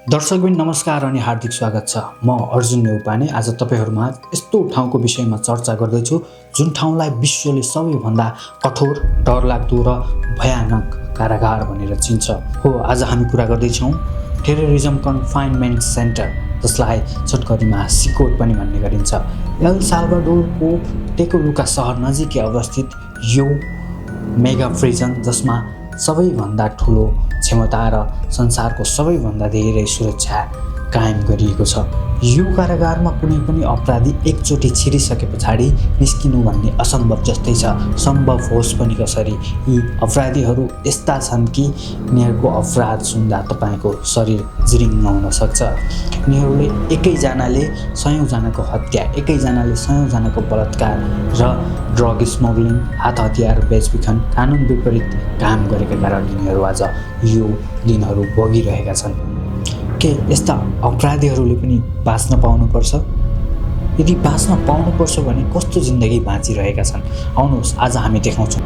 दर्शकबिन नमस्कार अनि हार्दिक स्वागत छ। म अर्जुन नेउपाने आज तपाईहरुमा यस्तो ठाउँको विषयमा चर्चा गर्दैछु जुन ठाउँलाई विश्वले सबैभन्दा कठोर, डरलाग्दो र भयानक कारागार भनेर चिन्छ। हो, आज हामी कुरा गर्दैछौँ टेररिज्म कन्फाइनमेन्ट सेन्टर, जसलाई छोटकरीमा सिकोट पनि भन्ने गरिन्छ। एल साल्भाडोरको टेकोलुका सहर नजिकै अवस्थित यो मेगा प्रिजन, जसमा सबैभन्दा ठुलो क्षमता र संसारको सबैभन्दा धेरै सुरक्षा कायम गरिएको छ। यो कारागारमा कुनै पनि अपराधी एकचोटि छिरिसके पछाडि निस्किनु भन्ने असम्भव जस्तै छ। सम्भव होस् पनि कसरी, यी अपराधीहरू यस्ता छन् कि यिनीहरूको अपराध सुन्दा तपाईँको शरीर जिरिङ्ग हुन सक्छ। यिनीहरूले एकैजनाले सयौँजनाको हत्या, एकैजनाले सयौँजनाको बलात्कार र ड्रग स्मग्लिङ, हात हतियार बेचबिखन, कानुन विपरीत काम गरेका कारण यिनीहरू आज यो दिनहरू भोगिरहेका छन्। के यस्ता अपराधीहरूले पनि बाँच्न पाउनुपर्छ? यदि बाँच्न पाउनुपर्छ भने कस्तो जिन्दगी बाँचिरहेका छन्? आउनुहोस् आज हामी देखाउँछौँ।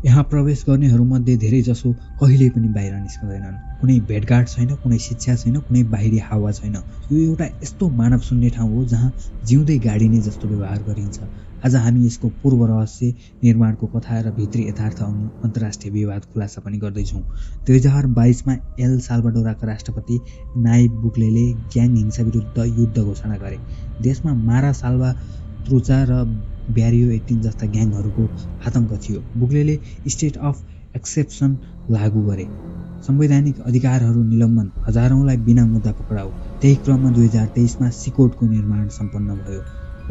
यहाँ प्रवेश गर्नेहरूमध्ये धेरैजसो कहिल्यै पनि बाहिर निस्कँदैनन्। कुनै भेटघाट छैन, कुनै शिक्षा छैन, कुनै बाहिरी हावा छैन। यो एउटा यस्तो मानव शून्य ठाउँ हो जहाँ जिउँदै गाडिने जस्तो व्यवहार गरिन्छ। आज हामी यसको पूर्व रहस्य, निर्माणको कथा र भित्री यथार्थ अन्तर्राष्ट्रिय विवाद खुलासा पनि गर्दैछौँ। 2022मा एल साल्भाडोरका राष्ट्रपति नाइब बुक्लेले ग्याङ हिंसा विरुद्ध युद्ध घोषणा गरे। देशमा मारा साल्भात्रुचा र ब्यारियो 18 जस्ता ग्याङहरूको आतंक थियो। बुक्लेले स्टेट अफ एक्सेप्सन लागू गरे। संवैधानिक अधिकारहरू निलम्बन, हजारौंलाई बिना मुद्दा पक्राउ। त्यही क्रममा 2023मा सिकोटको निर्माण सम्पन्न भयो।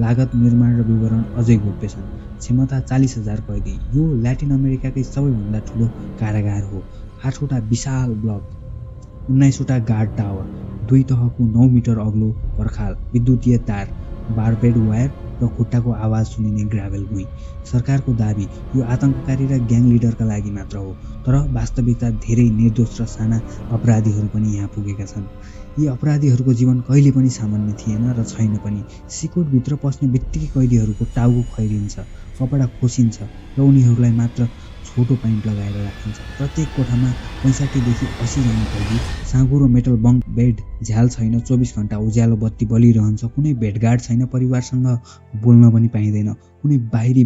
लागत, निर्माण र विवरण अझै गोप्य छन्। क्षमता 40,000 कैदी। यो ल्याटिन अमेरिकाकै सबैभन्दा ठुलो कारागार हो। 8वटा विशाल ब्लक, 19वटा गार्ड टावर, 2 तहको 9 मिटर अग्लो पर्खाल, विद्युतीय तार, बारबेड वायर र खुट्टाको आवाज सुनिने ग्राभेल भुइँ। सरकारको दाबी यो आतंककारी र ग्याङ लिडरका लागि मात्र हो, तर वास्तविकता धेरै निर्दोष र साना अपराधीहरू पनि यहाँ पुगेका छन्। यी अपराधीहरूको जीवन कहिले पनि सामान्य थिएन र छैन पनि। सिकोटभित्र पस्ने बित्तिकै कैदीहरूको टाउको खैरिन्छ, कपडा खोसिन्छ र उनीहरूलाई मात्र छोटो पाइन्ट लगाएर राखिन्छ। प्रत्येक कोठामा 65 देखि 80 जना कैदी। साँगुरो मेटल बङ्क बेड, झ्याल छैन, 24 घण्टा उज्यालो बत्ती बलिरहन्छ। कुनै भेटघाट छैन, परिवारसँग बोल्न पनि पाइँदैन। कुनै बाहिरी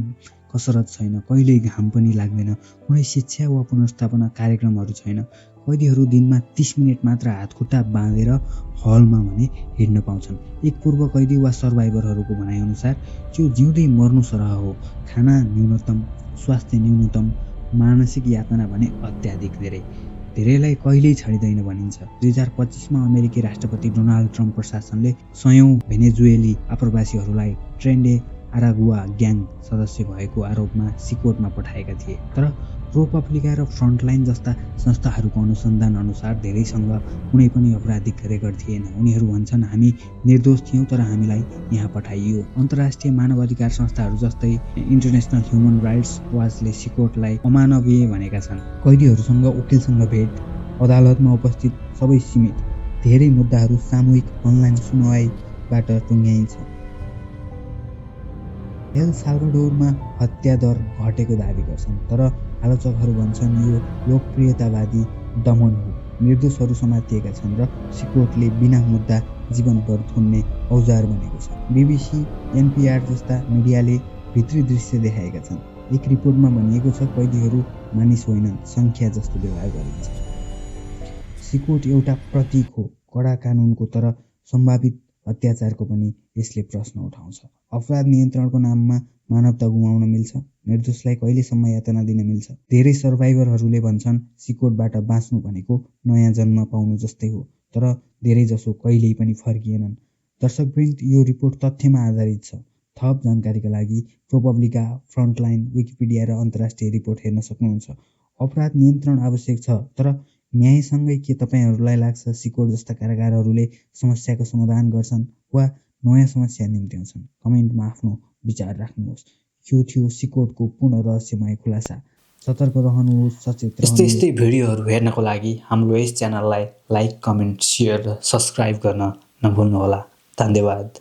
कसरत छैन, कहिल्यै घाम पनि लाग्दैन। कुनै शिक्षा वा पुनर्स्थापना कार्यक्रमहरू छैन। कैदीहरू दिनमा 30 मिनट मात्र हातखुट्टा बाँधेर हलमा भने हिँड्न पाउँछन्। एक पूर्व कैदी वा सर्भाइभरहरूको भनाइअनुसार त्यो जिउँदै मर्नु सरह हो। खाना न्यूनतम, स्वास्थ्य न्यूनतम, मानसिक यातना भने अत्याधिक धेरै। धेरैलाई कहिल्यै छाडिँदैन भनिन्छ। 2025मा अमेरिकी राष्ट्रपति डोनाल्ड ट्रम्प प्रशासनले सयौं भेनेजुएली आप्रवासीहरूलाई ट्रेन्डे आरागुआ ग्याङ सदस्य भएको आरोपमा सिकोटमा पठाएका थिए। तर प्रोपब्लिका र फ्रन्टलाइन जस्ता संस्थाहरूको अनुसन्धान अनुसार धेरैसँग कुनै पनि आपराधिक रेकर्ड थिएन। उनीहरू भन्छन्, हामी निर्दोष थियौँ तर हामीलाई यहाँ पठाइयो। अन्तर्राष्ट्रिय मानवाधिकार संस्थाहरू जस्तै इन्टरनेसनल ह्युमन राइट्स वाचले सिकोटलाई अमानवीय भनेका छन्। कैदीहरूसँग वकिलसँग भेट, अदालतमा उपस्थित सबै सीमित। धेरै मुद्दाहरू सामूहिक अनलाइन सुनवाईबाट टुङ्ग्याइन्छ। एल साल्भाडोरमा हत्या दर घटेको दाबी गर्छन्, तर आलोचकहरू भन्छन् यो लोकप्रियतावादी दमन हो। निर्दोषहरू समातिएका छन् र सिकोटले बिना मुद्दा जीवनभर थुन्ने औजार बनेको छ। BBC, NPR जस्ता मिडियाले भित्री दृश्य देखाएका छन्। एक रिपोर्टमा भनिएको छ, कैदीहरू मानिस होइनन्, सङ्ख्या जस्तो व्यवहार गरिन्छ। सिकोट एउटा प्रतीक हो कडा कानुनको, तर सम्भावित अत्याचारको पनि यसले प्रश्न उठाउँछ। अपराध नियन्त्रणको नाममा मानवता गुमाउन मिल्छ? निर्दोषलाई कहिलेसम्म यातना दिन मिल्छ? धेरै सर्भाइभरहरूले भन्छन् सिकोटबाट बाँच्नु भनेको नयाँ जन्म पाउनु जस्तै हो, तर धेरैजसो कहिल्यै पनि फर्किएनन्। दर्शकवृन्द, यो रिपोर्ट तथ्यमा आधारित छ। थप जानकारीका लागि प्रोपब्लिका, फ्रन्टलाइन, विकिपिडिया र अन्तर्राष्ट्रिय रिपोर्ट हेर्न सक्नुहुन्छ। अपराध नियन्त्रण आवश्यक छ, तर न्यायसँगै के तपाईँहरूलाई लाग्छ सिकोट जस्ता कारागारहरूले समस्याको समाधान गर्छन् वा नयाँ समस्या निम्त्याउँछन्? कमेन्टमा आफ्नो विचार राख्नुहोस्। यो थियो सिकोटको पूर्ण रहस्यमय खुलासा। सतर्क रहनुहोस्, सचेत यस्तै रहनुहोस्। यस्तै भिडियोहरू हेर्नको लागि हाम्रो यस च्यानललाई लाइक, कमेन्ट, सेयर र सब्सक्राइब गर्न नभुल्नुहोला। धन्यवाद।